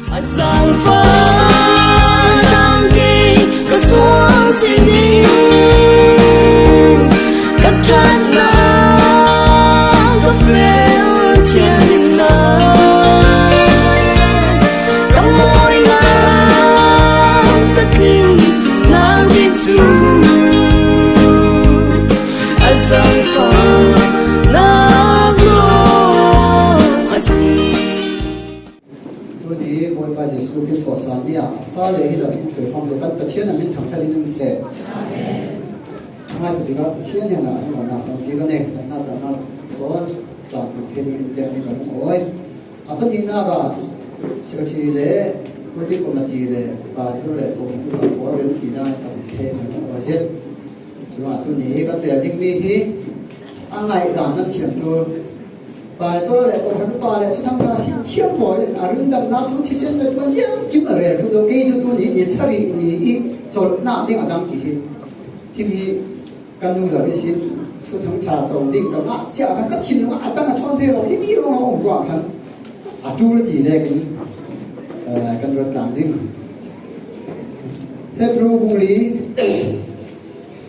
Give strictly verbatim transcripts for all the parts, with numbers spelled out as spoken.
A zangfah nang kei ka suang sih ning, ka ṭhatna ka fel thianghlimna, ka mawina ka tling nang ding chu a zangfah nak lawng a si. Tuni Bawipa Jesuh Khrist thawhsal ni-ah a fale hi lo ding thuai khawm lo kan Pathian a min thangṭhat in um seh. Amen. Hmaisa tikah Pathian hnenah a hnuamna tampi kan nei. Kan hna cahnak thawn tlangpui thei ding in tiang hi kan hung awi. A pahnihnak ah Secretary le Pulpit Committee le Pastor le Pawlpi pawl remtina kan thei kan hung awi zet. Curuangah tuni hi kan tel dingmi hi a ngaihdan nan thiamtu Pastor le Kawhhran upa le Thuthang ṭha sin thiam pawl in a ringdamna thu thisen le ṭuan ziangkim a rel ṭul lo. Kei cu tuni ni sarih ni i colhnak ding a dang ti hi. Himi kan nungzal ihsin Thuthang ṭha colh ding ka ngah cia khan ka thinlung ah a dang a ṭhawn thei lo. Himi ruangah a um ruang khan a ṭul ti vekin, eh, kan ruat tlang ding. Hebru bung li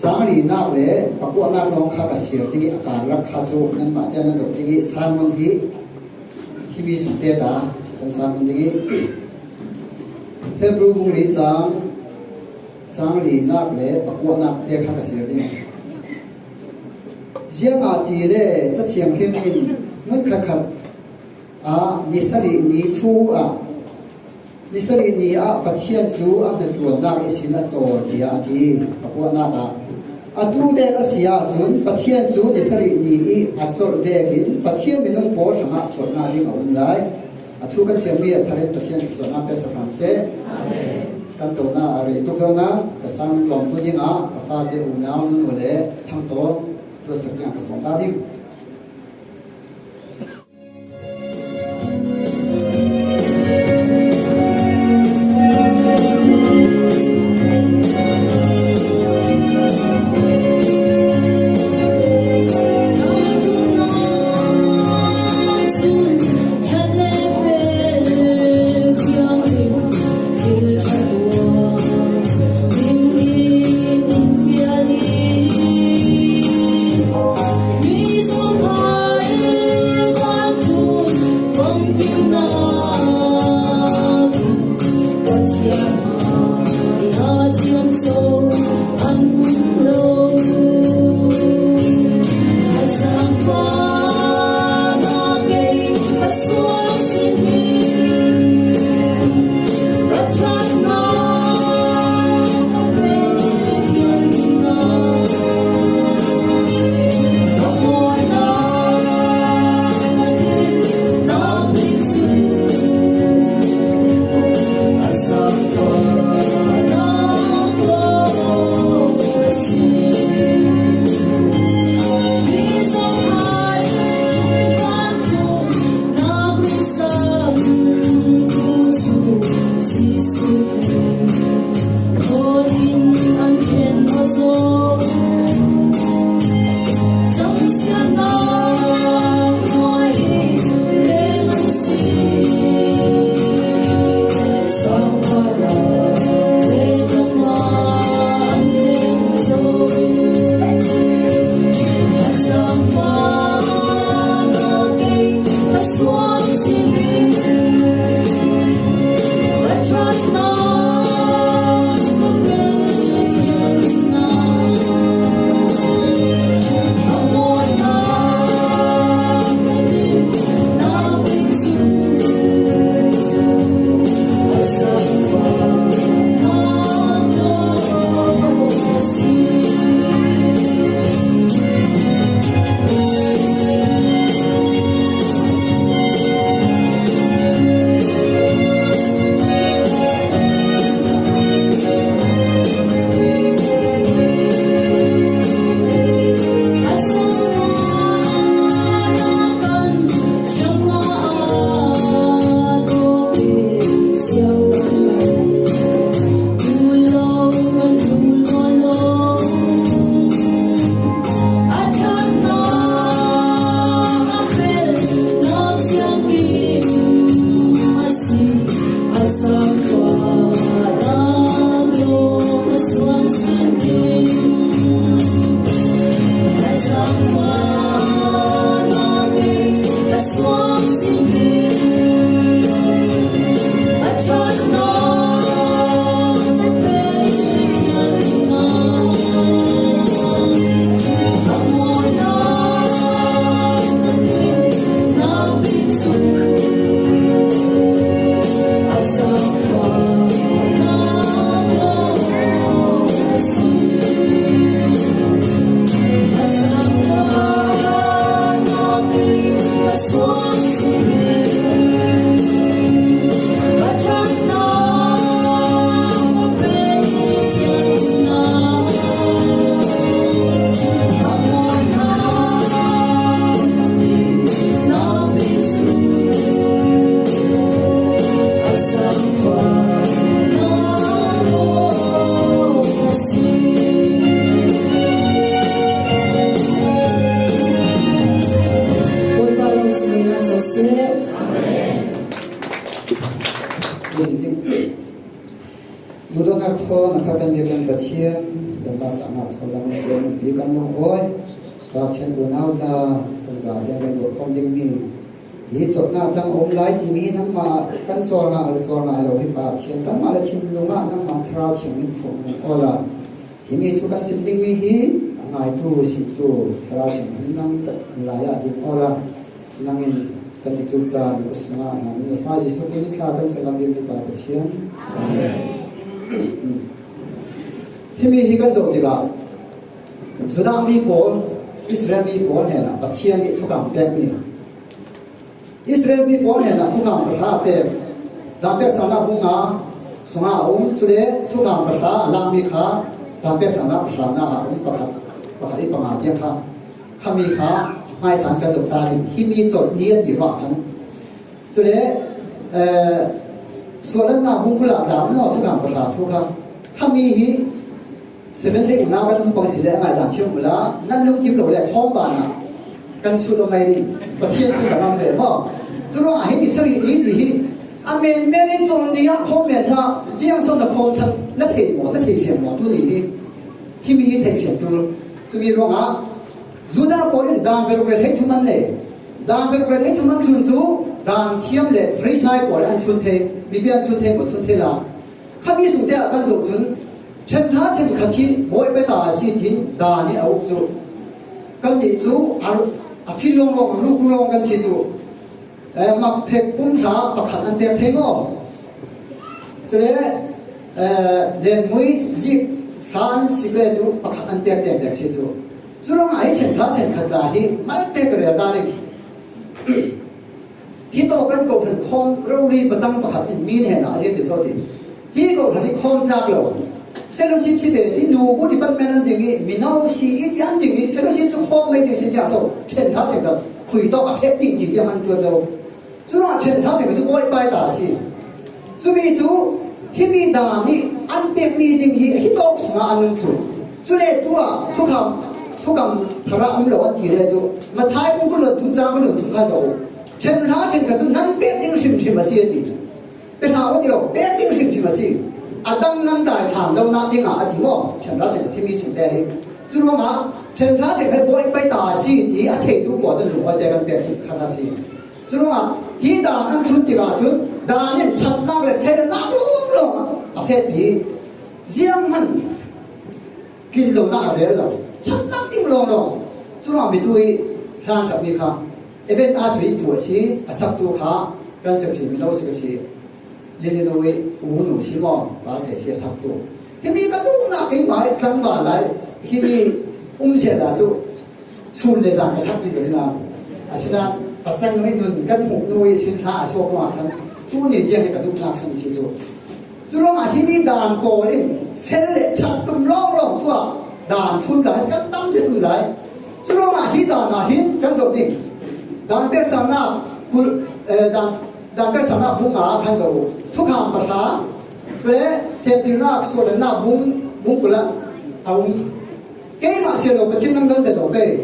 cang linak le pakuahnak lawng kha ka siar ding i a karlak kha cu nanmah te nan zoh ding i sermon hi himi sungte ta kan sermon ding i Hebru bung li cang, cang linak le pakuahnak te kha ka siar ding. Ziangahtile Ca Thianghlim in hmun khatkhat ah ni sarih ni thu ah, ni sarih ni ah Pathian cu a hnaṭuannak ihsin a cawl, tiah a ti. Pakuahnak ah, atu vek a si ahcun Pathian cu ni sarih ni i a colh vekin Pathian minung pawl hrangah colhnak ding a um lai. A thu kan siarmi a thar in Pathian in colhnak pe sak hram seh. Kan tonak a rei tuk zongah ka sang lawmtu dingah ka fate unau nunu le thangtawng tuahsak dingah ka sawm ta ding. Duhdawtna thawn a kha kan Biakna Pathian, kan pa cahna thawn lam a thawn pi kan lungawi, Pathian unau za, kan zate kan buat khawm ding mi. Hi cawtna tang a um lai timi nangmah kan cawlna a cawlna lo hi Pathian, kanmah le thinlungah nangmah Thlarau Thiang min phum awla. Himi thu kan sim ding mi hi a ngaitu, simtu, Thlarau Thiang min nang kan lai ah din awla. Nangin kan ti cu ca na ka sungah nangin na fa Jesuh Khrih thla kan sangam ding na pa Pathian. Amen. Himi hi kan zoh tikah Judah mi pawl, Israel mi pawl hnenah Pathian nih thukham pekmi. Israel mi pawl hnenah thukham pahra a pek. Daan pek sanah bung nga sungah a um, cule thukham pahra a lakmi kha daan pek sanah pahra nak a um pakhat, pakhat i panga tiang kha. Khami kha hmaisan kan zoh ta ding. Himi colh ni a ti ruah khan. Cule, eh, suahlanna bung kul ah tla maw thukham pahra thu kha. Khami hi Seventh Day unau kan um pang si le a ngaidan thiam uhla, nan lungkim lo le khawm banah kan sut lo ngai ding. Pathian thu ka ngam ve maw. Curuangah hi ni sarih ni ti hi a menmen in colh ni ah khawm men hlah, ziang so na khawm chan na thei maw, na thei fiang maw tu ni hi. Himi hi thei fiang tu. Cumi ruangah Judah pawl in dan zaruk le hei thum an nei. Dan zaruk le hei thum an thlun cu dan thiam le Farisai pawl an thlun thei, mipi an thlun thei maw, thlun thei la. Khami sungte ah kan zoh cun, ṭhen hra ṭhen khat hi bawi peta a si tiin dan ih a uk cu. Kannih cu a, a fil lawnglawng, a ruk lawng kan si cu. Eh, makphek pum hra pakhat an pek thei maw? Cule, eh, lenmui zik hra an si ve cu pakhat an pek tengteng si cu. Curuangah hi ṭhen hra ṭhen khat la hi malte ka rel ta ding. Hi tawh kan kohhran khawm rori pacang pakhat in mi hnenah a ziang ti so ti. Hi kohhran hi khawm tlak lo. Fellowship si te si, nubu department an ding i, mino si i ti an ding i, fellowship cu khawm mai ding si ziah so, ṭhen hra ṭhen khat khui tawk a fek ding ti tiang an tuat zo. Curuangah ṭhen hra ṭhen khat cu bawipai ta a si. Cumi cu himi dan ih an pekmi ding hi hi tawk sungah an lungthlun. Cule tu ah thukham, thukham thar ah um lo an ti le cu Matthai bung kul le thum cang kul le thum kha zoh uh. Ṭhen hra ṭhen khat cu nan pek ding hrimhrim a si a ti. Pe hlah aw ti lo, pek ding hrimhrim a si. A dang nan dai thlam lonak dingah a ti maw? Ṭhen hra ṭhen khat himi sungte hi. Curuangah ṭhen hra ṭhen khat bawipai ta a si ti a theitu pawl cun lungawite kan pek tuk khat a si. Curuangah hi dan an thlun tikah cun dan in ṭhatnak le felnak lawnglawng a fehpi. Zianghman tlin lonak a rel lo. Ṭhatnak ding lawnglawng. Curuangah mitu ih hlansakmi kha Evan Asui pu a si, a saktu kha kan sim si, mino si ka si. Lilinu ih u nu si maw, Balte si a saktu. Himi ka duhnak keimah ih tlangval lai, himi um sehla cu sun le zan ka sak ding ka ding a. Asinain pacang ih nun kan hmuh nu ih sin hla a suak ruangah khan tuni tiang hi ka duhnak sung si cu. Curuangah himi dan pawl in fel le ṭhat tum lawnglawng tuah dan thlun lai kan tam zet um lai. Curuangah hi dan ah hin kan zoh ding. Dan pek sannak kul, eh, dan, dan pek sannak bung nga kan zoh uh. Thukham pahra, cule semtirnak suahlannak bung, bung kul ah a um. Keimah si lo, Pathian dangdang bia lo pei.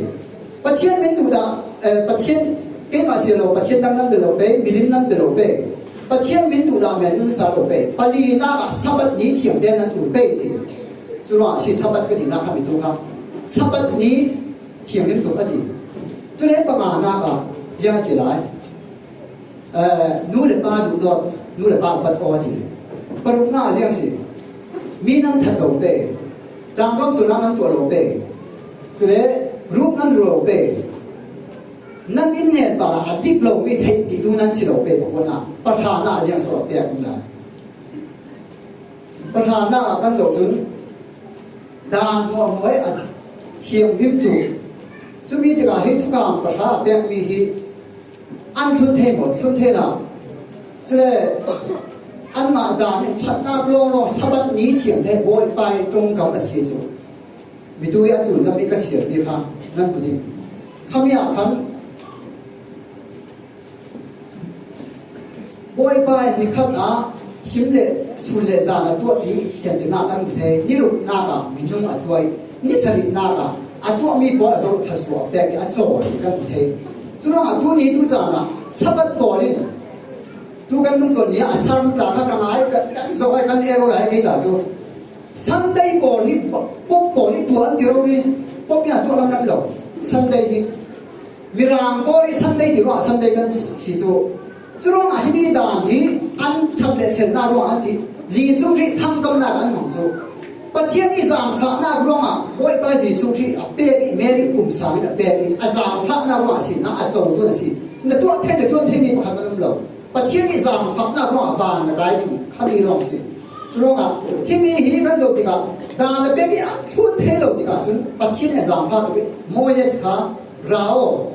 Pathian min duhdah, eh, Pathian, keimah si lo, Pathian dangdang bia lo pei, milim nan bia lo pei. Pathian min duhdah men nan sa lo pei. Palinak ah Sabbath ni thiang te nan ul pei ti. Curuangah si Sabbath ka tinak kha mitu kha Sabbath ni thiang lim tuk a ti. Cule panganak ah ziang a ti lai. Eh, nu le pa duhdawt, nu le pa upat aw a ti. Paruknak ah ziang si. Mi nan that lo pei. Tlangdawm sualnak nan tuah lo pei. Cule ruk nan ru lo pei. Nan inn hnen parah a dik lomi theihpitu nan si lo pei, pakuatnak. Pahranak ah ziang so a pek um lai. Pahranak ah kan zoh cun dan hmuahhmuah ih a thianghlim cu. Cumi tikah hi thukham pahra a pekmi hi an thlun thei maw? Thlun thei lo. Cule anmah dan in ṭhatnak lawnglawng Sabbath ni thiang te Bawipa ih ṭongkam a si cu. Mitu ih a tlun lam ih ka siarmi kha nan hmu ding. Khami ah khan Bawipa ih nikhat ah thim le sun le zan a tuah ti siantinah kan hmu thei. Niruknak ah minung a tuah ih, nisarihnak ah a tuahmi pawl a zoh thluasuah a pek ih a caw ti kan hmu thei. Curuangah tuni tu caan ah Sabbath pawl in Tu kan nung tuan ni a sermon tla kha ka ngai, kan, kan zo ai, kan ero lai kei ta chu. Sunday pawl hi, Pope pawl hi tua an ti ro ni. Pope hi a tua lam lam lo. Sunday hi. Mirang pawl hi Sunday ti ruang, Sunday kan si chu. Churuangah himi dan hi an that le felna ruangah an ti. Jesu Khrih thangkamna an hmang chu. Pathian i zangfahna ruangah Bawipa Jesu Khrih a pek i, Mary pumsang in a pek i, a zangfahna ruangah si, na a co tu a si. Na tuah thei, na tuan thei mi pakhat an um lo. Pathian i zangfahna ruangah van na kai ding khami ruang si. Churuangah himi hi kan zo tikah, dan a pek i a thlun thei lo tikah cun Pathian i zangfah tuk i, Moses kha ra aw.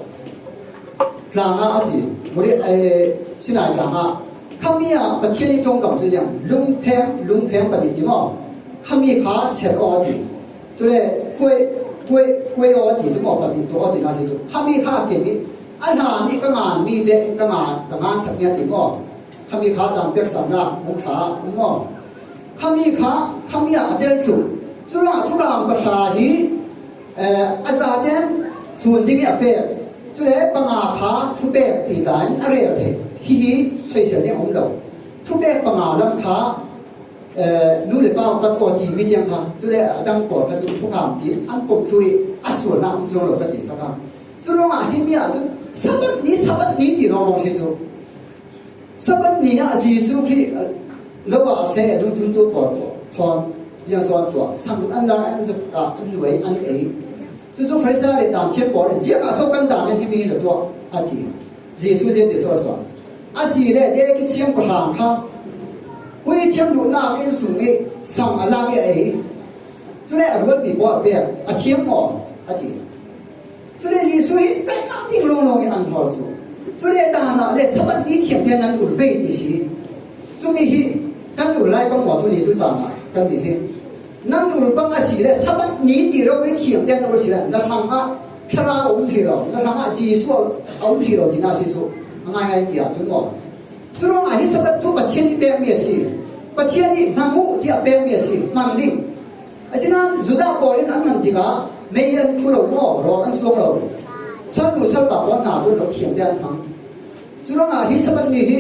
Tlangah a ti, Mori-, eh, Sinai tlangah. Khami ah Pathian i ṭongkam cu ziang, lungpheng, lungpheng pahnih ti maw? Khami kha ser aw a ti. Cule kuai, kuai, kuai aw a ti cu maw, pahnih tuah aw ti na si cu. Khami kha a kem i, a hlan i ka ngan mi vek in ka ngan, ka ngan sak mi a ti maw? Khami kha dan pek sam la, hong ṭha, hong maw? Khami kha, khami ah a tel tluk. Curuangah thukam pahra hi, eh, a zaten thlun ding i a pek. Cule panga kha thupek ti tla in a rel thei. Hihi soisel ding a um lo. Thupek panga lam kha, eh, nu le pa hong tat aw ti mi tiang kha. Cule a dang pawl kha cu thukam ti an pom thlu i a sualnak um cuang lo ka ti kha kha. Curuangah himi ah cun Sabbath ni, Sabbath ni ti lawng lawng si cu. Sabbath ni ah Jesuh Khrih lo ah a feh a dungthluntu pawl thawn ziangso an tuah, sangguk an lak, an zuk ah, an luai, an ei. Cucu Farasi le daanthiam pawl in, "Ziangah so kan daan in himi hi na tuah?" a ti. Jesuh ziang ti so a suak. A si le dek i thiam khuahrang kha, puithiam duhnak inn sung i sang a lak i a ei. Cule a rualpi pawl a pek, a thiam maw? A ti. Cule Jesuh hi kaihnak ding lawnglawng in an hawl cu. Cule daan ah le Sabbath ni thiam tiang nan ul pei ti si. Cumi hi kan ul lai pang maw tuni tu caan ah kan nih hi. Nan ul pang a si le Sabbath ni ti lo i thiam tiang nan ul si le na hrangah Thlarau a um hrih lo, na hrangah Jesuh a um hrih lo ti na si cu a ngaingai ti ah cun maw? Curuangah hi Sabbath cu Pathian i pekmi a si. Pathian i hmang uh tiah pekmi a si, hmang ding. Asinain Judah pawl in an hman tikah mei an khu lo maw, rawl an suak lo. Salnu salpa pawl hna cu lo thiam te an hmang. Curuangah hi Sabbath ni hi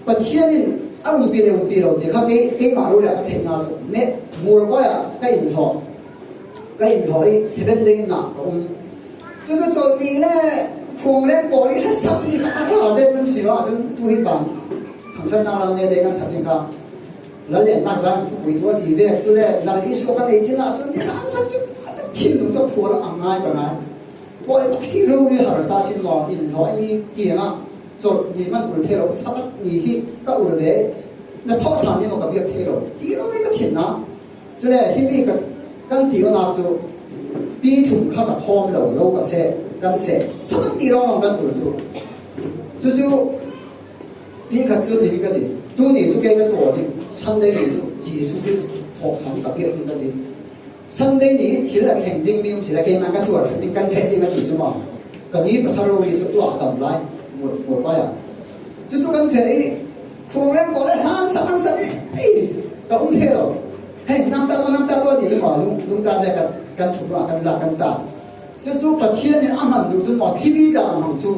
Pathian in a umpi le umpi lo ti kha kei, keimah lo le a theihnak cu meh mualkuai ah ka in hlawh. Ka in hlawh i Seventh Day in ah ka um. Cucu Cawlhmi le Khuangleng pawl i hlasap ni kha a ṭha te kan si lo ahcun tu hi pan thangṭhatnak lam te kan sak ni kha. Lal lennak zan pupui tuah ti ve, cule lal i suak a nei cin ahcun ni kha an sak cu a thin lo cu a phual a ngai ka ngai. Bawipa hi rori harsa sin maw, in hlawh mi tiangah Cawlhmi man ul thei lo, Sabbath ni hi ka ul ve, na thawhsang mi maw ka biak thei lo ti rori ka thinnak. Cule himi ka, kan ti awknak cu pi thum kha ka phawm lo, lo ka feh, kan feh. Sabbath ni lawnglawng kan ul cu. Cucu pi khat cu ti ka ti. Tuni cu kei ka caw ding. Sunday ni cu Jesuh Khrih thawhsang ka biak ding ka ti. Sunday ni thil a thleng ding mi um si le keimah ka tuar sak ding, kan feh ding a ti cu maw? Ka ni pasal rori cu tuah a tam lai. Mual, mualkuai ah. Cucu kan feh i, Khuangleng pawl le hlan sak an sak i, ei, ka um thei lo. Hei, nam ta tuah, nam ta tuah ti cu maw, lung, lungta le kan, kan thuk ruah, kan lak, kan ta. Cucu Pathian in a hman duh cu maw, thimi dah a hmang cu,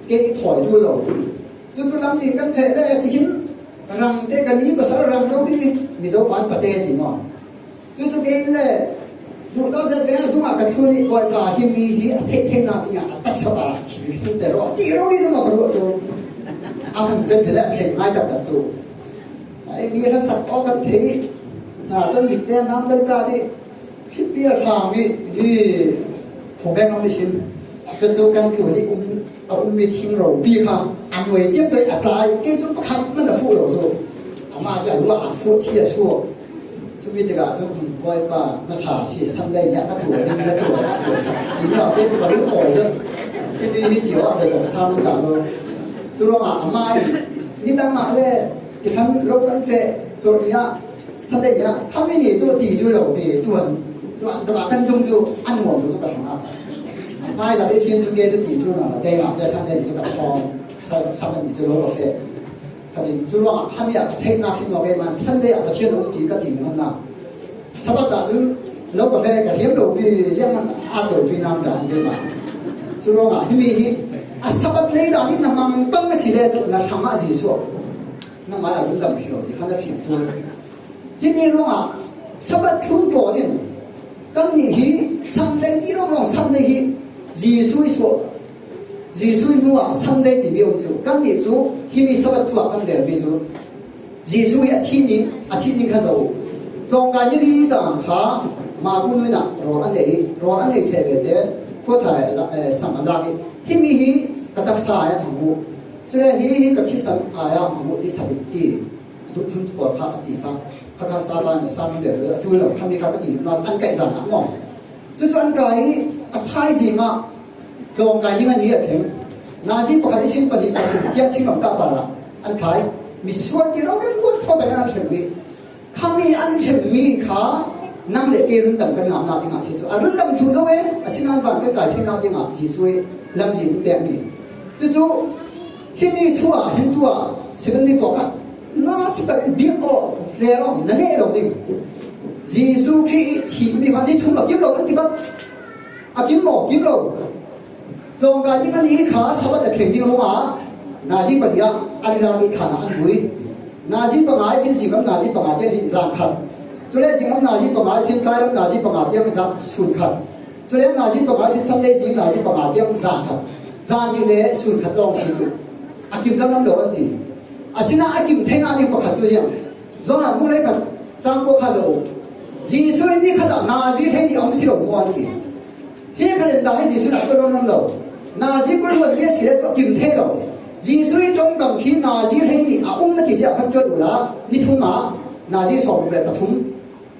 kei i thawi ṭul lo. Cucu lamcin kan feh le, tihin rang te kan i pasal rang lo dih, Mizo pan pate ti maw. Cucu kei le, duh lo zat ve, dungah ka thlun i, Bawipa, hi mi hi a theih theihnak dingah a taksa pa thil thlun te rawh, ti lo dih cu maw ka ruah cu. A hmun kan thei le a thleng ngai taktak cu. Ai, mi hla sak aw kan thei. Na, kan zik te nam kan ta dih. Thilpi a hram i, i, Khuangleng lam i sim. Cucu kan tlun i um, a um mi thing ropi kha a nuai ciamco i a tlai. Kei cu pakhat man a fuh lo cu. Amah cu a luah a fuh thi a suak. Cumi tikah cun, "Bawipa, na ṭha si, Sunday ni ah ka tuah ding, na tuah, na tuah," ti. Ti ni ah, kei cu ka lung awi zet. Himi hi cio ah ve kong sa man dah lo. Curuangah amah in, nidang ah le, ti khan lo kan feh, Cawlhmi ah, Sunday ni ah, khami ni cu ti cu lo ti, tuan, tuan, tuan kan dung cu a nuam tu cu ka hrangah. Hmaizah ihsin cu kei cu ti cu na, keimah te Sunday ni cu ka phawng, sa-, Sabbath ni cu lo ka feh. Ka ti, cu ruangah khami ah ka theihnak si maw, keimah Sunday ah Pathian a um ti ka ti ngam nak. Sabbath ah cun lo ka feh, ka thiam lo pi, zianghman a lo pi nam dan keimah. Cu ruangah himi hi, A Sabbath lei dan in na mang pang a si le cu na hrang ah Jesuh nangmah a rundam hi lo ti kha na fiang ṭul. Himi ruangah Sabbath thlun pawl in kannih hi Sunday ti lawng lawng Sunday hi Jesuh i suah, Jesuh i hnuah Sunday timi um cu kannih cu himi Sabbath thu ah kan relmi cu Jesuh hi a thihmi, a thihmi kha zoh. Tlawngkai ni li zan kha Maku nun ah rawl an ei, rawl an ei ṭheh ve te khuathai a la-, eh, sam an lak i himi hi ka taksa ai ah hmang uh. Cule hi hi ka thisen ai ah hmang uh ti sabit ti. A duh thun pawl kha a ti kha. Kha kha sa ban a sa ban ve a ṭul lo khami kha ka ti hna an kaih zan ah maw? Cucu an kai i a thaizing ah tlawngkai ding an i a thleng. Nazi pakhat ihsin pahnih pathum tiang thinglam tah parah an thlai. Misual ti lo ding buat thawt an hremmi. Khami an hremmi kha nang le kei rundam kan ngahnak dingah si cu a rundam thlu zo e, asinain van kan kai theinak dingah Jesuh i lamzin in pekmi. Cucu himi thu ah hin tu ah Seventh Day pawl kha na si tak in biak aw, rel aw, na neh lo ding. Jesuh Khrih i thihmi kha ni thum a kim lo an ti bak. A kim maw? Kim lo. Tlawngkai ding an i kha Sabbath a thleng ding ruangah nazi pali ah an lak i thlan ah an vui. Nazi panga ihsin zinglam nazi panga tiang nih zan khat. Cule zinglam nazi panga ihsin tlailam nazi panga tiang zan sun khat. Cule nazi panga ihsin Sunday zing nazi panga tiang zan khat. Zan nih le sun khat lawng si cu a kim lamlam lo an ti. Asinain a kim theinak ding pakhat cu ziang. Johan bu hleikhat cang kua kha zoh. Jesuh in ni khat ah nazi hleihnih a um si lo maw an ti. Hi kha len dah hi Jesuh in a tuan lamlam lo. Nazi kul huan mi a si le cu a kim thei lo. Jesuh i ṭongkam khi nazi hleihnih a um a ti cia khan tuan uhla ni thum ah nazi sawm le pathum,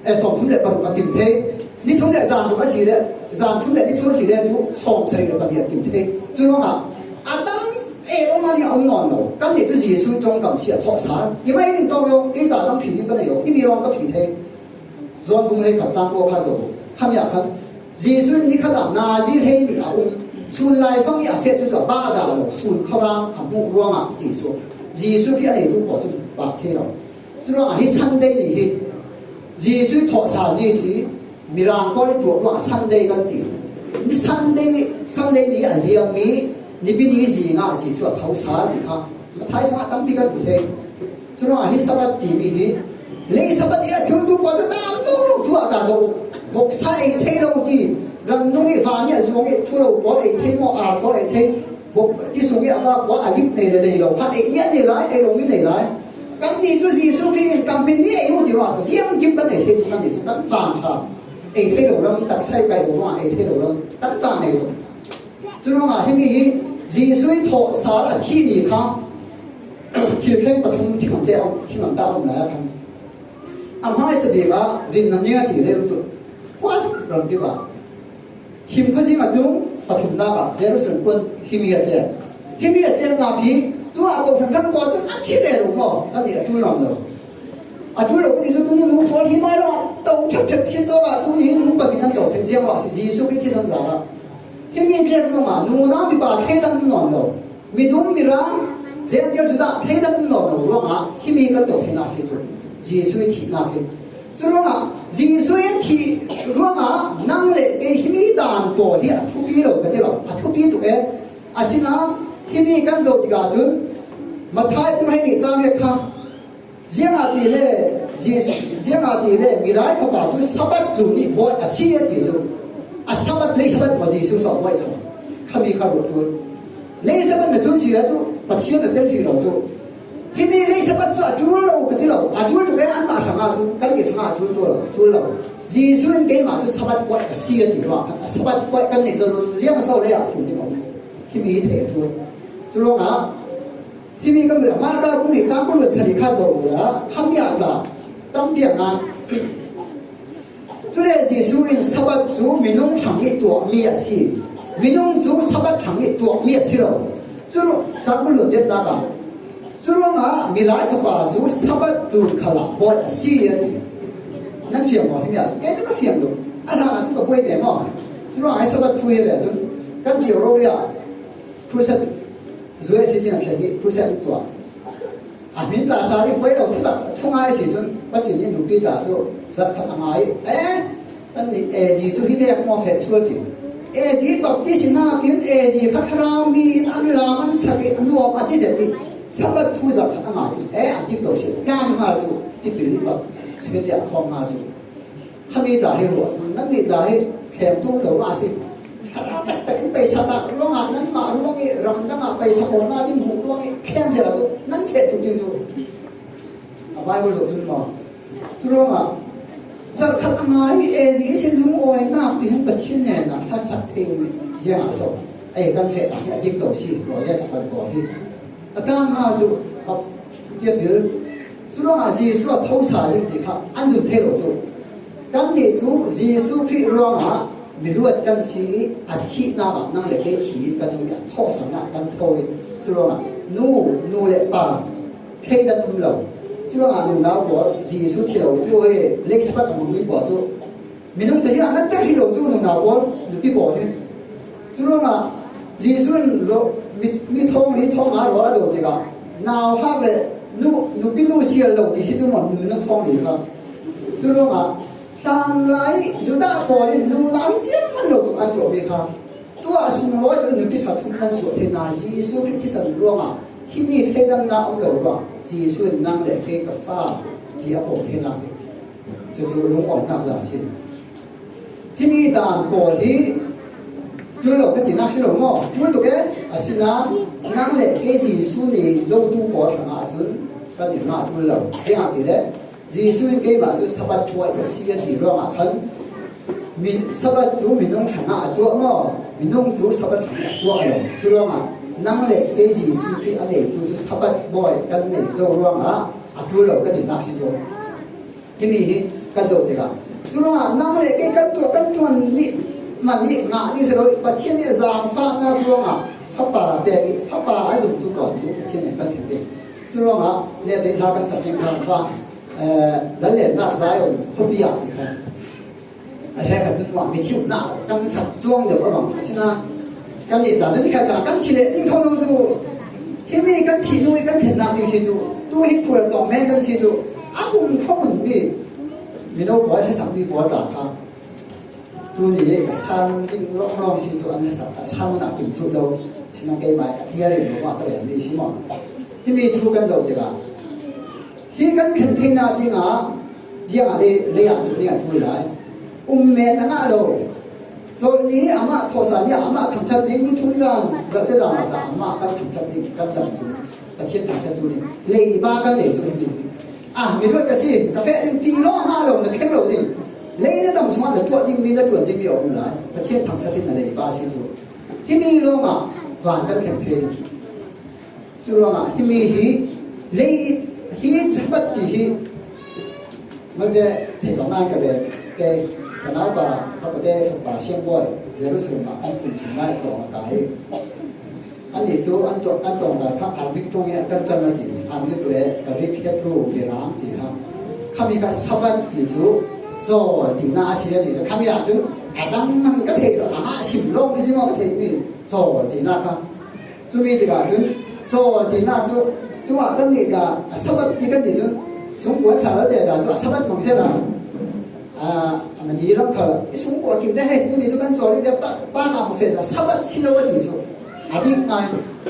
eh, sawm thum le paruk a kim thei. Ni thum le zan ruk a si le, zan thum le ni thum a si le cu sawm sarih le pahnih a kim thei. Cu ruangah a tam e awmah nih a um nawn lo. Kannih cu Jesuh ṭongkam si a thawh sal. Timai ning tawk lo, kei ta tam phi ning ka nei lo. Himi lawng ka phi thei. Zawn bung hleikhat cang kua kha zoh. Khami ah khan Jesuh in ni khat ah nazi hleihnih a um. Sun laifang i a fehtu cu a bah dah lo. Sun khuavang a hmuh ruangah ti cu Jesuh khi a neitu pawl cu bak thei lo. Curuangah hi Sunday ni hi Jesuh i thawhsal ni si, Mirang pawl i tuah ruangah Sunday kan ti. Ni Sunday, Sunday ni a liammi Nipi ni zingah Jesuh a thosal ti kha Matthai sungah tampi kan hmu thei. Curuangah hi Sabbath timi hi lei Sabbath i a thiltu pawl cu ta lo lo tu ah ta zo. Voksa ei thei lo ti, ram nung i van i a zuang i thu lo pawl ei thei maw, ar pawl ei thei. Bawk ti sung i a va kua a lim nei le nei lo kha ei nih a nei lai, ei lo mi nei lai. Kannih cu Jesuh Khrih in kan hmin ni ei u ti ruangah ziang kim kan ei thei cu kannih cu kan van ṭha. Ei thei lo lam, taksa i kai lo ruangah ei thei lo lam, kan van nei lo. Curuangah himi hi Jesuh i thawhsal a thihmi kha thil thleng pathum thinglamteh a um, thinglamtah a um lai a khan. A hmaisa bik ah rin na ning a ti le tu. Khuazak ram ti ah. Thim khuazing a tlung pathumnak ah Jerusalem kun himi a tleng. Himi a tlengnak hi tu ah Kohhran ram pawl cu a thi ve lo maw? Kan nih a ṭul nawn lo. A ṭul lo kan nih cu tuni nu pawl hi mai lo ah to ṭhep ṭhep khin dawk ah tuni nu patin an to thei ziang lo ah si Jesuh Khrih thisen zar ah. Himi tleng ruangah nunau mipa thleidan um nawn lo. Minung, Mirang, Gentile, Judah thleidan um nawn lo ruangah himi kan to theinak si cu Jesuh i thihnak hi. Curuangah Jesuh i thih ruangah nang le kei himi dan pawl hi a thupi lo ka ti lo, a thupi tuk e. Asinain himi kan zoh tikah cun Matthai bung hleihnih cang riat kha ziangahtile Jesuh, ziangahtile Milai Fapa cu Sabbath tlun nih bawi a si a ti cu a Sabbath lei Sabbath maw Jesuh sawh bawi sawh khami kha ruah ṭul. Lei Sabbath na tlun si le cu Pathian na tel hrih lo cu. Himi lei Sabbath cu a ṭul lo ka ti lo, a ṭul tuk e anmah hrangah cun kan i hrangah a ṭul ṭul, ṭul lo. Jesuh in keimah cu Sabbath bawi a si a ti ruangah a Sabbath bawi kan neih zo lo cu ziang so lei ah tlun ding a um. Himi hi thei a ṭul. Curuangah Himi kan duh Marka bung nih cang kul le sarih kha zoh uhla, khamia tla tampi a ngai. Cule Jesuh in Sabbath cu minung hrang ih tuahmi a si. Minung cu Sabbath hrang ih tuahmi a si lo. Cu cang kul le viatnak ah, curuangah Milai Fapa cu Sabbath tlun khalah bawi a si a ti. Nan fiang maw? Himi ah kei cu ka fiang duh. A hlan ah cu ka buai ve maw? Curuangah hi Sabbath thu hi le cun kan ṭio rori ah Crusade, U S C C an thleng ih crusade an tuah. A hmin tla sa ding poi lo thutak thungai si cun Pathian nih nupi tla cu zat khat a ngai. Eh, kan nih A G cu hi vek maw feh sual ti. Ezi baptisi nakin ezi kha thlarau mi in an lam an sak i a nuam a ti zet i Sabbath thu zat khat a ngai cun, e, a dik to si, tlang hnga cu tipil i bap Samaria khawm hnga cu. Khami tla hi ruah tu, nannih tla hi thlem tum lo rah a si. Thlarau taktak in paisa tak ruangah, nanmah ruang i ramdang ah paisa khawhna ding hmuh ruang i thlem zia cu nan feh tuk ding cu. A Bible zoh cun maw? Curuangah zarh khat a ngai i ezi i si lungawinak tihin Pathian hnenah hla sak thei nih ziangah so ei kan feh tak hi a dik to si, project kan pawl hi. A tang hna cu a tiapil. Curuangah Jesuh a thosa ding ti kha an zumh thei lo cu. Kannih cu Jesuh Khrih ruangah miluat kan si i a thihnak ah nang le kei thi kan um i a thawhsaknak kan tho i curuangah nu, nu le pa thleidan um lo. Curuangah nunau pawl Jesuh thi lo tu hi lei Sabbath a hmangmi pawl cu minung cazin ah nan tel hrih lo cu nunau pawl, nupi pawl hi. Curuangah Jesuh in mi, mi thawng li thawng nga rawl a do tikah nauhak le nu, nupi nu sial lo ti si cu maw, minung thawng li kha. Curuangah hlanlai Judah pawl in nunau hi ziang man lo tuk an tuahmi kha. Tuah sunglawi tu nupi ṭha thum nan suah thei hna, Jesuh Khrih thisen ruangah himi thleidannak um lo ruang Jesuh in nang le kei ka fa ti a pawm theinak hi. Cucu lungawinak za a si. Himi dan pawl hi ṭul lo ka tinak si lo maw? Ṭul tuk e, asinain nang le kei Jesuh ni zotu pawl hrangah cun kan i hngah ṭul lo. Ziangahtile Jesuh in keimah cu Sabbath puai ka si a ti ruangah khan, mi, Sabbath cu minung hrangah a tuah maw? Minung cu Sabbath hrangah a tuah lo. Curuangah nang le kei Jesuh Khrih a neitu cu Sabbath bawi kan nei zo ruangah a ṭul lo ka tinak si tuah. Himi hi kan zoh tikah, curuangah nang le kei kan tuah kan ṭuan nih man nih ngah ding si lo i Pathian nih a zaangfahnak ruangah Fapa pek i Fapa a zumtu pawl cu Pathian nih kan thim ding. Curuangah nete hla kan sak ding kha, eh, Lallennak Zion khuapi ah ti kha. A hre khat cun mah mithiumhnak kan sak cuang deuh a bang a si nain, kan nih tla tu nikhat kan thi leh ding tho dong cu, himi kan thih nu i kan thlennak ding si cu, tu hi khual tlawng men kan si cu, a kum khuamun mi mino pawl, thlasakmi pawl tla kha tuni ka sermon ding lawnglawng si cu an hlasak, a sermon ah kim thluh zo. Sinain keimah ka tiar in ruah ka relmi si maw? Himi thu kan zoh tikah, hi kan thlen theinak dingah ziangah lei, lei ah tu nih a ṭul lai. Um men a ngah lo. Colh ni amah thawhsa ni amah thangṭhat ding, ni thum zan, zarhte zan ah amah kan thangṭhat ding, kan dam cu Pathian thangṭhat tu nih. Leiba kan lei cu himi hi. Ah, miluat ka si, ka feh ding ti lawng a ngah lo, na thleng lo ding. Lei na dam sungah na tuah dingmi, na ṭuan dingmi a um lai. Pathian thangṭhat hi na leiba si cu. Himi lawngah van kan thleng thei ding. Curuangah himi hi lei hi Sabbath ti hi malte thei lo nain ka rel. Kei ka naupa, ka pate fapa siangbawi Jerusalem ah an kum thim lai tlawng a kai. Annih cu an tlawng, an tlawng lai kha Aramaic ṭong i a kan ṭan a ti. Aramaic le Greek, Hebrew, Mirang ti kha. Khami kha Sabbath ti cu cawl tinak a si a ti cu. Khami ah cun a dang hmanh ka thei lo, amah sim lawng hi maw ka theihmi cawl tinak kha. Cumi tikah cun cawl tinak cu tu ah kannih dah a Sabbath ti kan ti cun sungkuan sa lo te dah cu a Sabbath hmang si dah. Ah, a mani lam khal i sungkuan kim te hei tuni cu kan cawl i te pa, pa ka hmu fe dah Sabbath si lo a ti cu a dik ngai.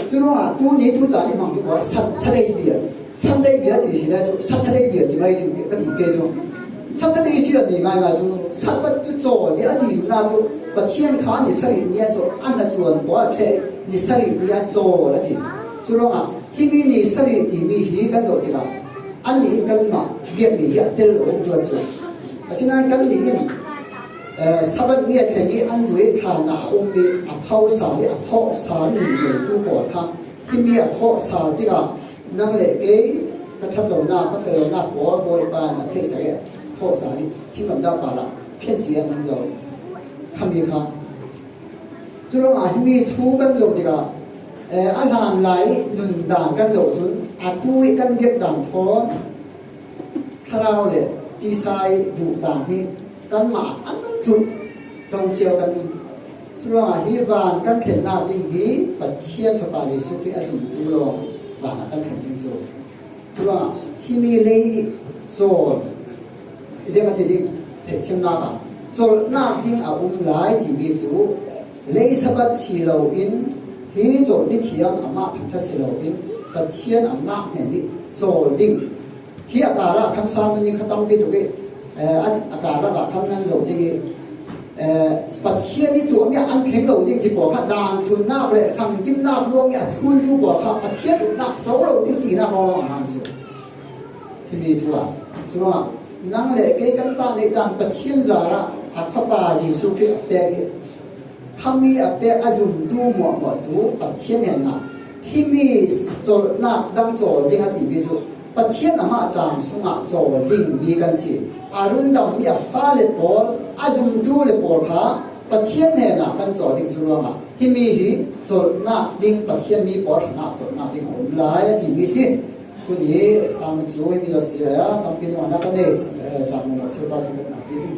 Cu ruangah tuni tu caan i hmang tu pawl Sathadei bia. Sunday bia ti si le cu, Sathadei bia ti mai ding ka ti ke cu. Sathadei si a ti ngaingai cu, Sabbath cu cawl ti a ti na cu, Pathian kha ni sarih ni a cawl, a hnaṭuan pawl a ṭheh, ni sarih ni a cawl a ti. Cu ruangah, himi ni sarih timi hi kan zoh tikah, annih in kanmah biakmi hi a tel lo an ṭuan cu. Asinain kannih in, eh, Sabbath ni a thleng i an vui thla hna a ummi, a thawhsa le a thawhsa nun neitu pawl kha, himi a thawhsa tikah, nang le kei ka ṭhat lonak, ka fel lonak pawl Bawipa na theihsak i thawhsa nih thinglamtah pa lah phianci an um zo. Khami kha. Cu ruangah himi thu kan zoh tikah, eh, a hlanlai nundan kan zoh cun atu i kan biakdan thawn thlarau le tisa i duhdan hi kanmah an tluk zo cio kan um. Curuangah hi van kan thlennak ding hi Pathian Fapa Jesuh Khrih a zumtu lawng van ah kan thlen ding cu. Curuangah himi lei cawl, ziang a ti ding, theihthiamnak ah cawlhnak ding a um lai timi cu Lei Sabbath si lo in, hi cawlh ni thiam amah thangṭhat si lo in, Pathian amah hnen nih cawl ding. Hi a kar ah khan Simon nih kha tampi tuk i, eh, a, a kar ah khan nan zoh ding i, eh, Pathian i tuahmi ah an thleng lo ding ti pawl kha, dan thlunnak le hrangkimnak ruang i a thluntu pawl kha Pathian upnak co lo ding tinak lawng a ngan cu. Himi thu ah, curuangah nang le kei kan pah lei dan Pathian zar ah a Fapa Jesuh Khrih a pek i, khami a pek a zumtu muahmuah cu Pathian hnenah himi cawlhnak dang cawl ding a timi cu Pathian amah ṭaang sungah cawl dingmi kan si. A rundammi a fale pawl, a zumtu le pawl kha Pathian hnenah kan cawl ding cu ruangah himi hi cawlhnak ding, Pathian mi pawl hrangah cawlhnak ding a um lai a timi si. Tuni Simon cu himi zaw si lai a tampi nuamhnak kan nei, eh, cang maw, Siapa sungkopnak ding.